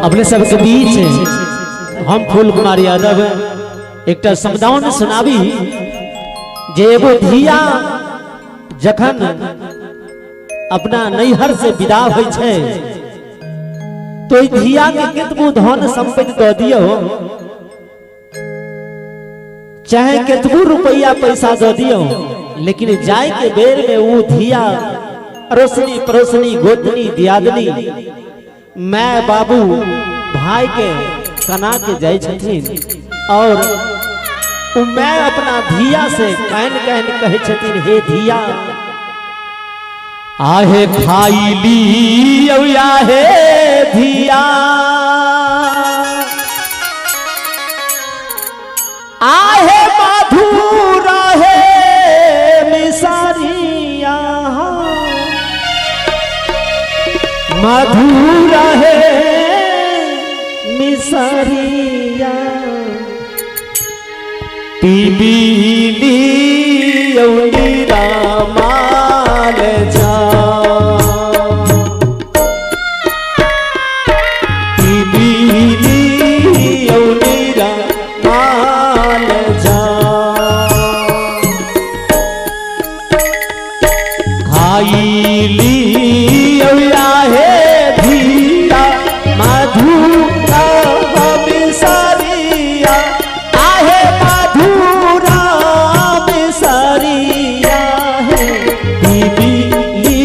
अपने सबके बीच हम फूल कुमार यादव एकटा समदाउन सुनाबी जे एगो धिया जखन अपना नैहर से विदा होइ छै तो ई धिया के केतबो धन संपत्ति दऽ दियौ, चाहे केतबो रुपया पैसा दऽ दियौ, लेकिन जाय के बेर में वो धिया अड़ोसनी पड़ोसनी गोतनी दियादनी my बाबू भाई के कना के जाय छथिन और उ my अपना धिया से कहन कहन कहै छथिन, हे धिया आहे खाई ली आहे धिया, आहे मधुर हे मिसरिया, मधुर हे मिसरिया, पीबीली रामाल जा, पीबीली रामाल जा, खाईली हे धिया मधुरा मिसरिया, आहे मधुरा मिसरिया है, पीबीली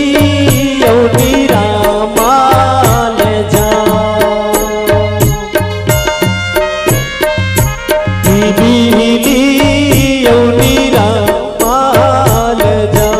रामाल जा, पीबीली रामाल जा।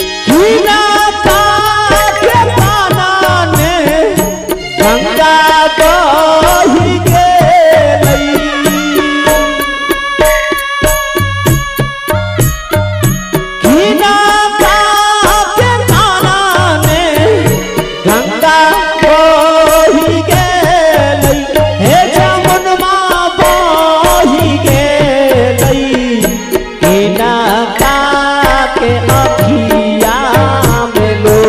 गंगा बही गेलै, गंगा बही गेलै, हे जमुनमा बही गेलै, किनका के अखिया में लो,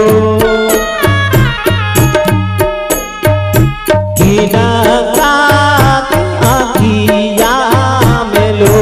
किनका के अखिया में लो।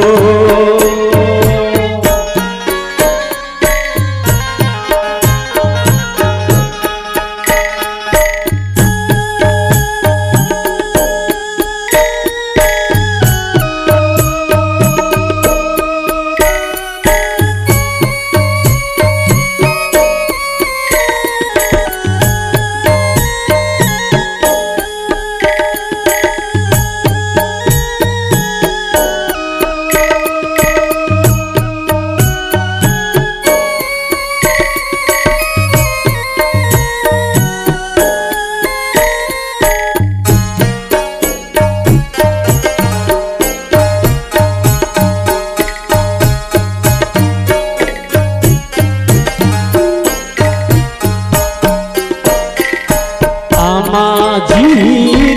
अम्मा जी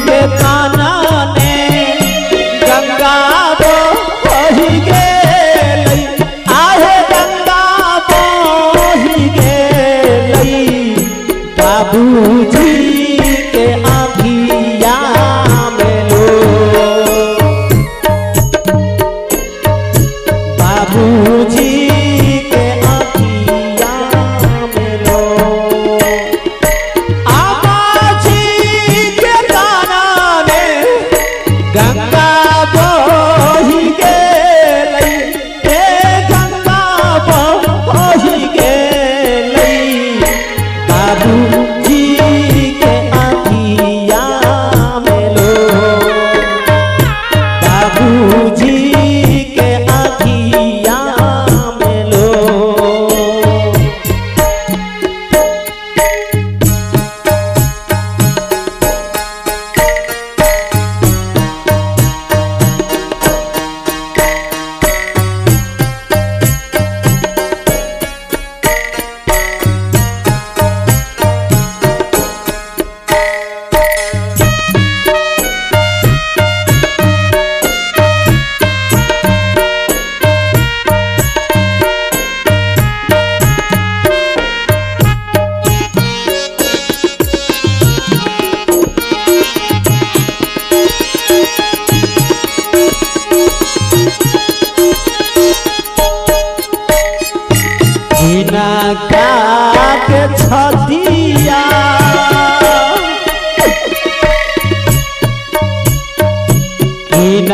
के काना ने गंगा बही गेलै, आहे गंगा बही गेलै, बाबूजी के आँखिया में लो, बाबूजी के आँखिया में लो। आमाजी के काना ने गंगा बही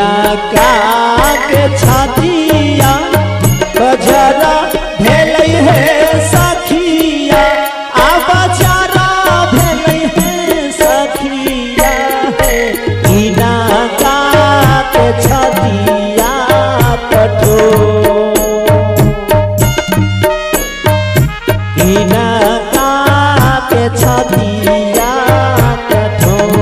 हिनका के छातिया बजरा भेलै हे सखिया, आ बजरा भेलै हे सखिया हे। हिनका के छातिया कठोर, हिनका के छातिया कठोर।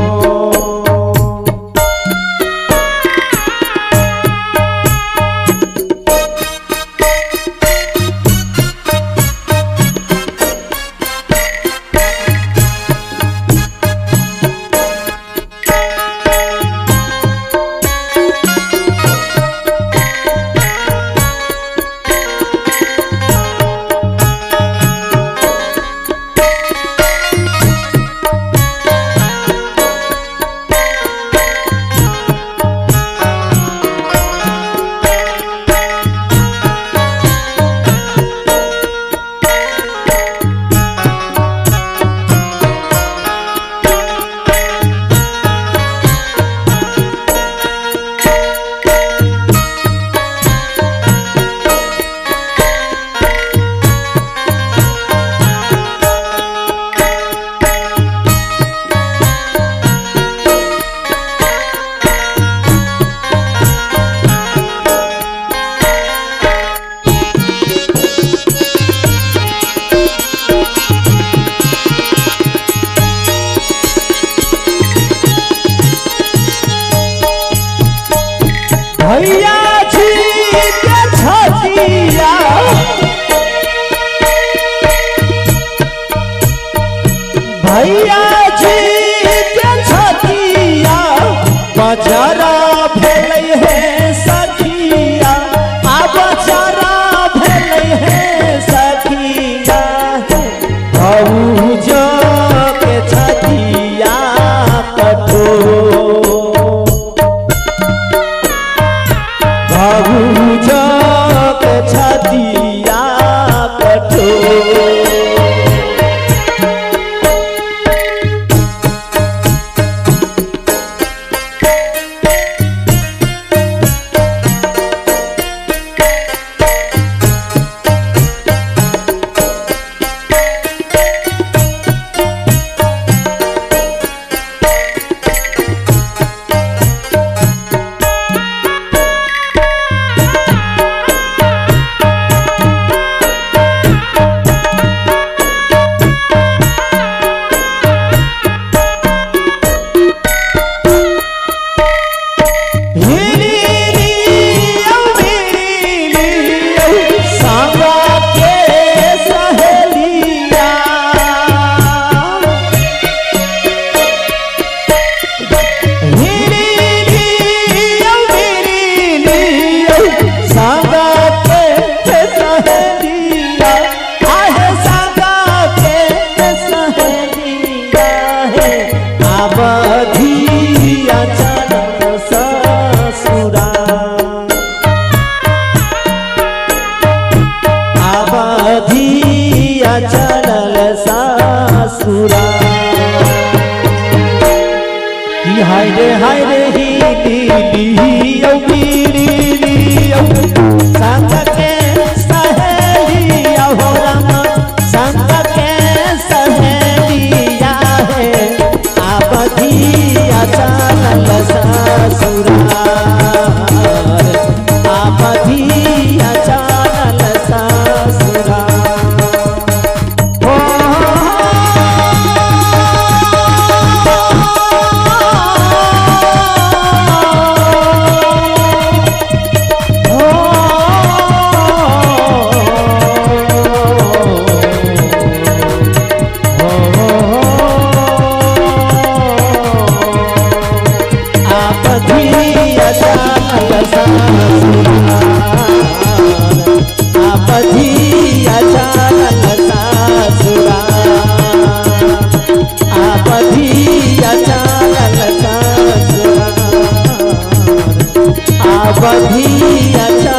भैया जी के छतिया, भैया जी के छतिया बजरा भेलै हे सखिया, आ बजरा भेलै हे सखिया हे। भौजो के छतिया कठोर, भौजो के छतिया कठोर। चलल सासुरा, हाय रे हाय रे ही ली औ बीरी ली औ संग के सहेलिया हो राम, संग के सहेलिया है। आपधिया चलल सासुरा, आपधिया चलल सासुरा। आपधिया चलल सासुरा, आपधिया चलल सासुरा, आपधिया।